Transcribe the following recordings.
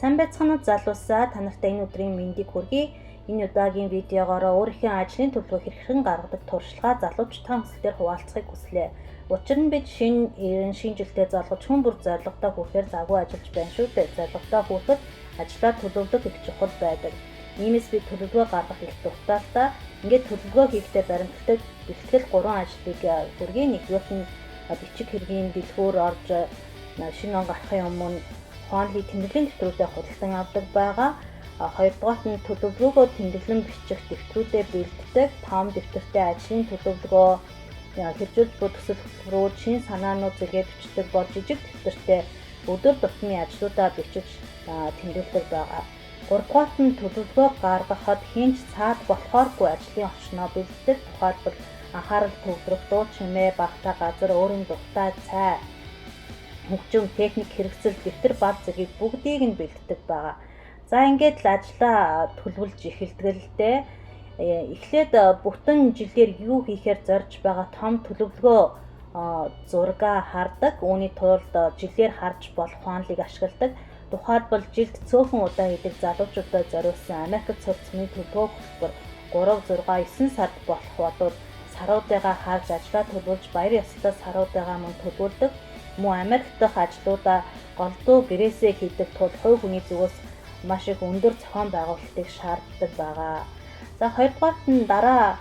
Сайн байцгаана уу, залуусаа, та нартай энэ өдрийн мэндийг хүргэе. Энэ удаагийн видеогоор өөрийнхөө ажлын төлөвлөгөө хэрхэн гаргадаг туршлагаа залуучдын хүсэлтээр хуваалцахыг хүслээ. Учир нь бид шинэ эрен шинэ жилдээ залгаж хүн бүр зорилготой хүрэхээр завгүй ажиллаж байна шүү дээ. Зорилготой хүрэхэд ажлаа төлөвлөх их чухал байдаг. Иймээс би төлөвлөгөө гаргах их дуртай л та. Ингээд төлөвлөгөө хийхдээ баримталтай бэлтгэл 3 ажлыг хүргэе. Нэгдүгээрт нь бичиг хэргийн дэлгүүр орж шинэ он гарахын өмнө хуанли тэмдэглэлийн дэвтрүүдээ худалдан авдаг байгаа. Хоёрдугаарт нь төлөвлөгөөгөө тэмдэглэн бичих дэвтрүүдээ бэлддэг. Том дэвтэртэй ажлын төлөвлөгөө, хэрэгжүүлж буй төсөл хөтөлбөрүүд, шинэ санаанууд зэрэгээ бичдэг бол жижиг дэвтэртэй өдөр тутмын ажлуудаа бичиж тэмдэглэдэг байгаа. Гуравдугаарт нь төлөвлөгөө гаргахад хэн ч цаад болохооргүй ажлын орчноо бэлддэг. Тухайлбал, анхаарал төвлөрөх дуу чимээ багатай газар, өөрийн дуртай цай, хөгжим, техник хэрэгсэл, дэвтэр, бал зэргийг бүгдийг нь бэлддэг байгаа. За, ингээд л ажлаа төлөвлөж эхэлдэг л дээ. Эхлээд бүтэн жилээр юу хийхээр зорж байгаа том төлөвлөгөө зургаа хардаг. Үүний тулд жилээр харж болох хуанлыг ашигладаг. Тухайлбал, жилд цөөхөн удаа хийдэг залуучуудад зориулсан Америк цог цөмийн төлөвлөгөө хөтөлбөр 3, 6, 9 сард болох болвол саруудыгаа харж ажлаа төлөвлөж, баяр ёслолтой саруудыгаа мөн төлөвлөдөг. Мөн Америк дахь ажлуудаа голдуу гэрээсээ хийдэг тул хувь хүний зүгээс маш их өндөр зохион байгуулалтыг шаарддаг байгаа. За, хоёрдугаарт нь дараа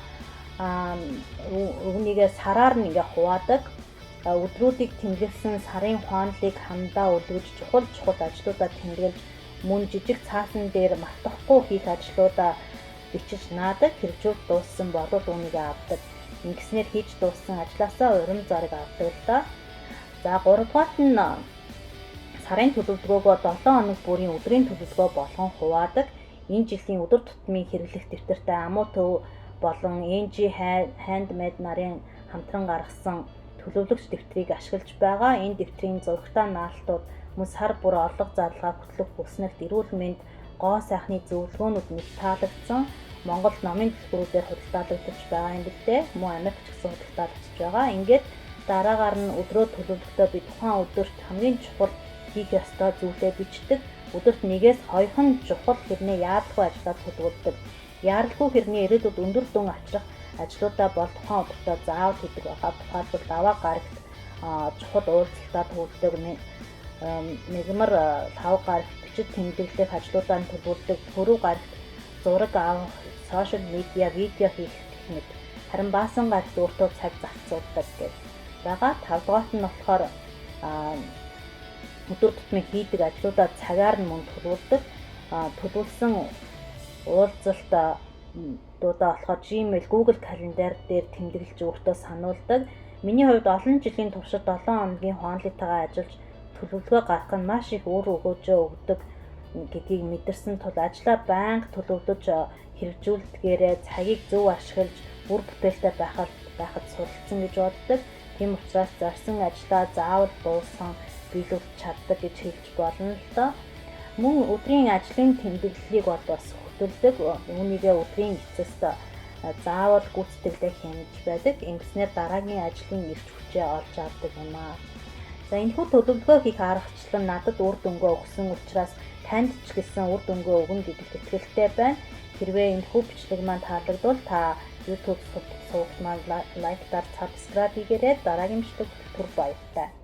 үүнийгээ сараар нь ингээ хуваадаг. Өдрүүдийг тэмдэглэсэн сарын хуанлыг хамдаа үлгэж, чухал чухал ажлуудаа тэмдэглэж, мөн жижиг цаасан дээр мартахгүй хийх ажлуудаа бичиж наадаг. Хэрэгжүүлж дууссан болвол үүнийгээ авдаг. Ингэснээр хийж дууссан ажлаасаа урам зориг авдаг л доо. За, гуравдугаарт нь сарын төлөвлөгөөгөө 7 хоног бүрийн өдрийн төлөвлөгөө болгон хуваадаг. Энэ жилийн өдөр тутмын хэрэглэх дэвтэртэй Амуу төв болон NG Handmade нарын хамтран гаргасан төлөвлөгч дэвтрийг ашиглаж байгаа. Энэ дэвтрийн зурагтай наалтууд, мөн сар бүр орлого зарлага хөтлөх бүснэгт, эрүүл мэнд, гоо сайхны зөвлөгөөнүүд нэг таалагдсан. Монгол номын дэлгүүрүүдээр худалдаалагдаж байгаа юм билээ. Мөн Америк ч гэсэн худалдаалагдаж байгаа. Ингээд дараагаар нь өдрөө төлөвлөхдөө би тухайн өдөрт хамгийн чухал хийх ёстой зүйлээ бичдэг. Өдөрт нэгээс хоёрхан чухал хэрнээ яаралгүй ажлаа төлөвлөдөг. Яаралгүй хэрнээ ирээдүйд өндөр дүн авчрах ажлуудаа бол тухайн өдөртөө заавал хийдэг байгаа. Тухайлбал, даваа гарагт чухал уулзалтаа төлөвлөдөг, мягмар лхагва гарагт бичиг тэмдэглэх ажлуудаа нь төлөвлөдөг, пүрэв гарагт зураг авах, social media видео хийх гэх мэт. Харин баасан гарагт өөртөө цаг зарцуулдаг гэж байгаа. Тавдугаарт нь болохоор өдөр тутмын хийдэг ажлуудаа цагаар нь мөн төлөвлөдөг. Төлөвлөсөн уулзалт дуудаа болохоор Gmail, Google календар дээр тэмдэглэж өөртөө сануулдаг. Миний хувьд олон жилийн туршид 7 хоногийн хуанлитайгаа ажиллаж төлөвлөгөө гаргах нь маш их үр өгөөжөө өгдөг гэдгийг мэдэрсэн тул ажлаа байнга төлөвлөж хэрэгжүүлдгээрээ цагийг зөв ашиглаж, үр бүтээлтэй байхад суралцсан гэж боддог. Тийм учраас зорьсон ажлаа заавал дуусган биелүүлж чаддаг гэж хэлж болно л доо. Мөн өдрийн ажлын тэмдэглэлийг бол бас хөтөлдөг. Үүнийгээ өдрийн эцэст заавал гүйцэтгэлээ хянаж байдаг. Ингэснээр дараагийн ажлын эрч хүчээ олж авдаг юм аа. За, энэхүү төлөвлөгөө хийх аргачлал надад үр дүнгээ өгсөн учраас танд ч гэсэн үр дүнгээ өгнө гэдэгт итгэлтэй байна. Хэрвээ энэхүү бичлэг маань таалагдвал та YouTube сувагт маань like даар, subscribe хийгээрэй. Дараагийн бичлэг түр баяртай.